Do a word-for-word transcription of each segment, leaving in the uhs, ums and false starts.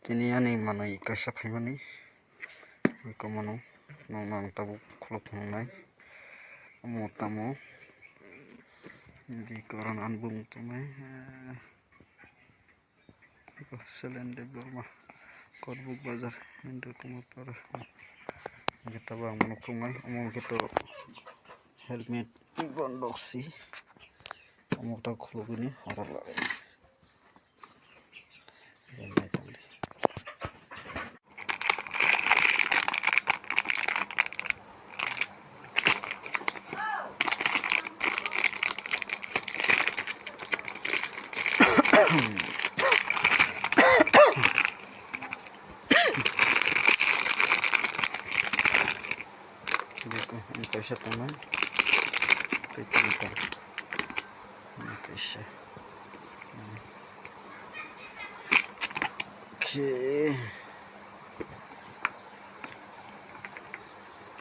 Tini ani manwi kaisa phaimani, eko mano, nokno ang tabuk khuluk phunuknai. Omo tamo, di koron ani bumung tongnai, eh, eko Selen Debbarma, Korbuk Bazar, Indra Kumar Para. Hingke tabuk ang mano khuluknai, omo hingke to helmet, gondok si, omo ta khulugwini oro lai. Beko, ang kaisa tongnai. Tei tong tong. Ang kaisa. Hmm. Okay.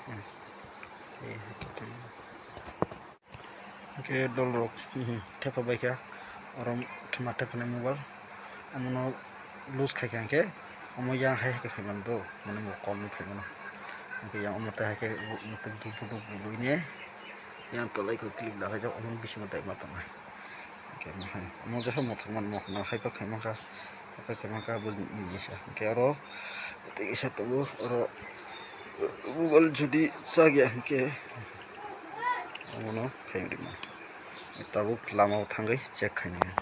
Hmm. Eh, okay, tong. Hingke dolrok, mhm, thepa baikha, oro thwma thepanai mobile, omono lose khaikha hingke, omo yang hai hai khe phaimani do, mane bo call ni phaimano, hingke yang omo tei hai khe bo, omo tei duk duk duk duk duk hwnwi yang tolai khe click da khaijak, omo bisingo daima tongnai, hingke omo hai, omo jesa mothok mani mokno hai pa khaimangkha. Hingke khe mangkha bo ni sa. Hingke oro tei kisa tongo, oro mobile jodi chakya hingke omono khairima. Tabuk lama o thangwi check khainai.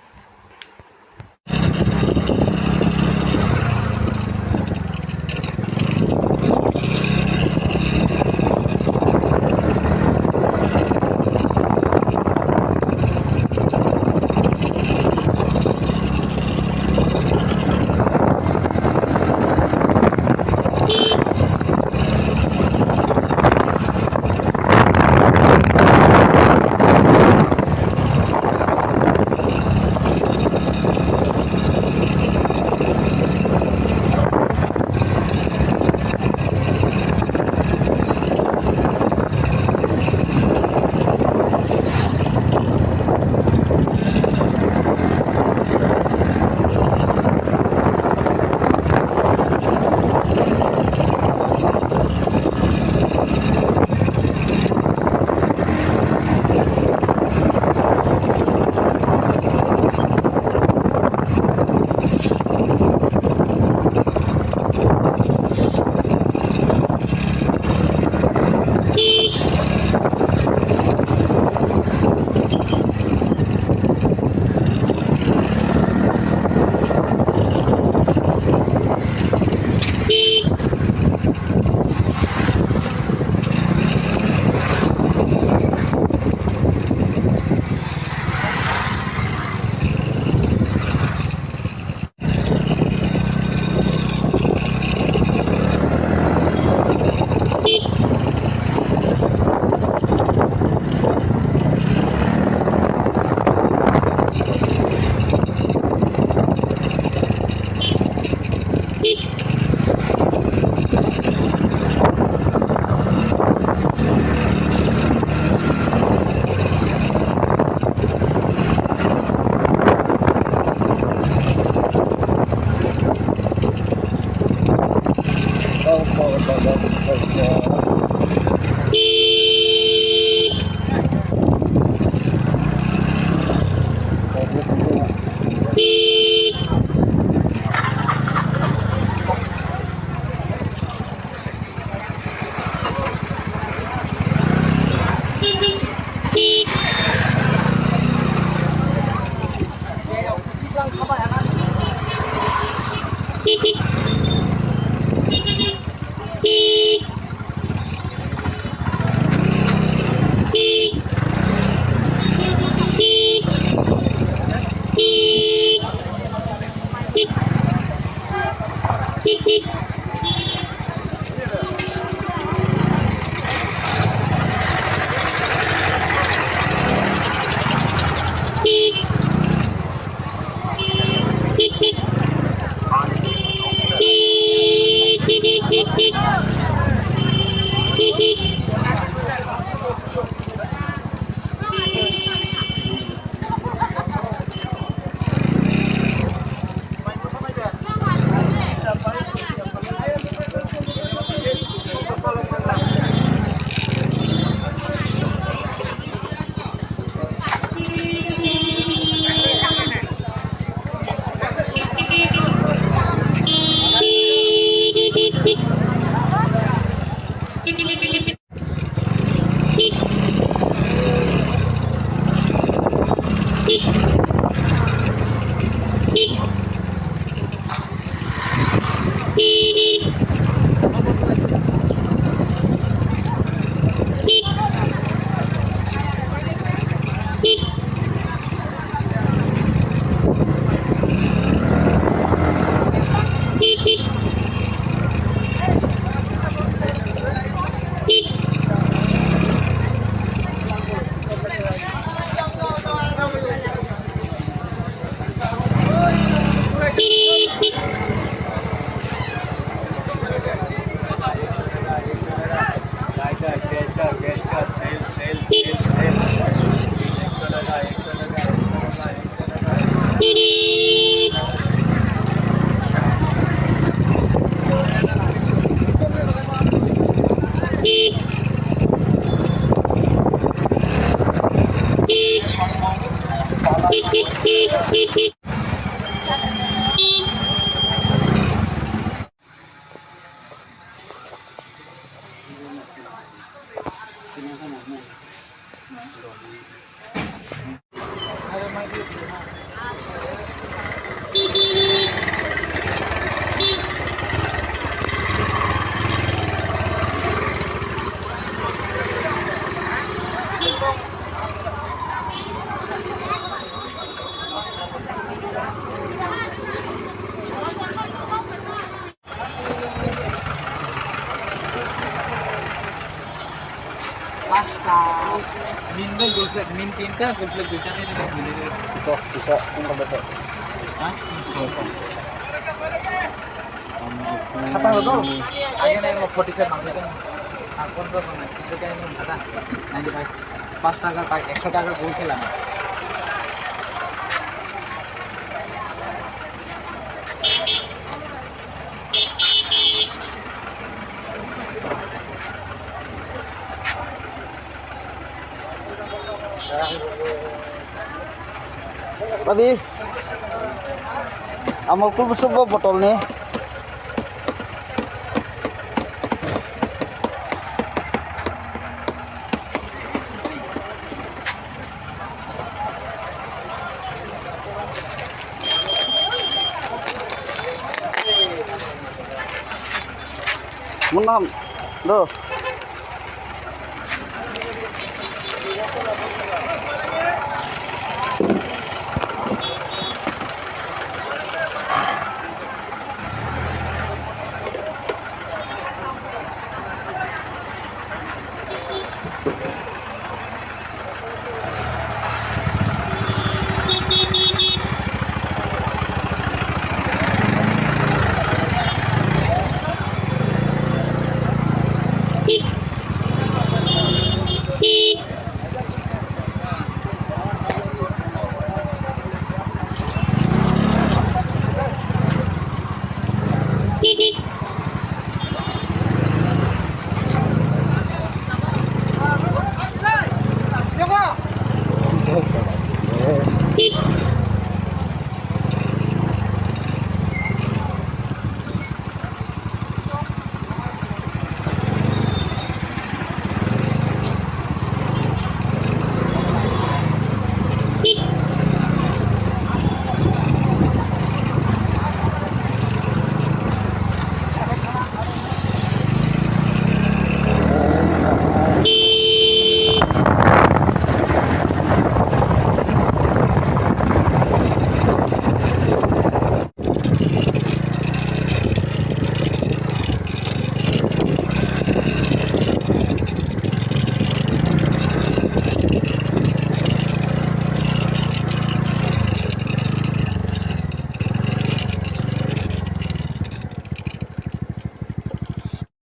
Pasta. Min bai gulflek, min tinta, gulflek duita ni, ni, ni, ni. Ito, bisa, kung ka beto. Ha? Kata lo to. Ayan ay mo forty-five mang ito. Ang kontra sa na, ito kaya mo kata, ninety-five. Pasta ka, ekso taka gul khela. Babi, amo kul busu bo botol ni. Munam, do.